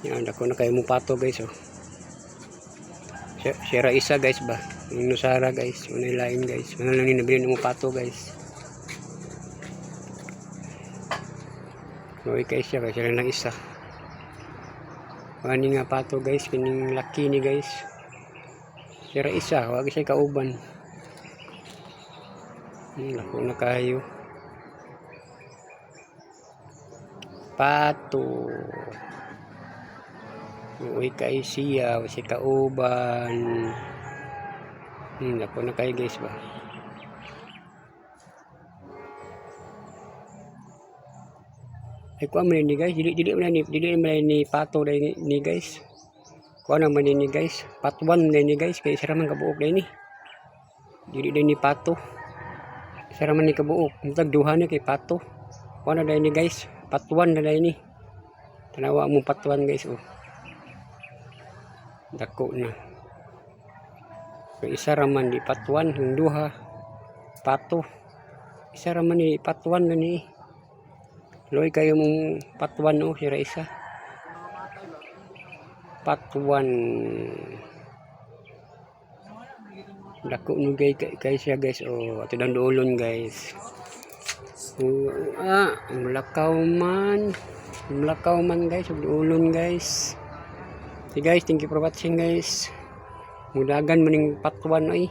Yan, dako na kayo mo pato, guys, oh. Siya ra isa, guys, ba. Yung nusara, guys, unay lain, guys. Ano lang ni nabili mo pato, guys. Luoy kay siya kay siya lang isa. Ani nga pato, guys, kining laki ni, guys. Siya ra isa, wag siya kauban. Lako na kayo. Pato. Uy kay siya, wa siya kauban. Lako na kayo, guys, ba. Ay, kuha man ni, guys, dili dili man ni, dili man ni pato dai ni, guys. Kuha na man ni, guys. Patuan man ni, guys, kay isa ra man kabuok dai ni. Dili dai ni pato. Isa ra man ni kabuok. Mutag duha ni kay pato. Kuha na dai ni, guys. Patuan na dai ni. Tanawa mo patuan, guys, oh. Dako na. Kay isa ra man di patuan, yung duha pato. Isa ra man ni, patuan na ni. Luoy kayo mong patuan, oh, sira isa. Patuan. Dako no kay siya, guys, oh, ato dang duolon, guys. Oh, ah, mulakaw man. Mulakaw man, guys, ug duolon, guys. Okay, guys, thank you for watching, guys. Mudagan maning patuan oy.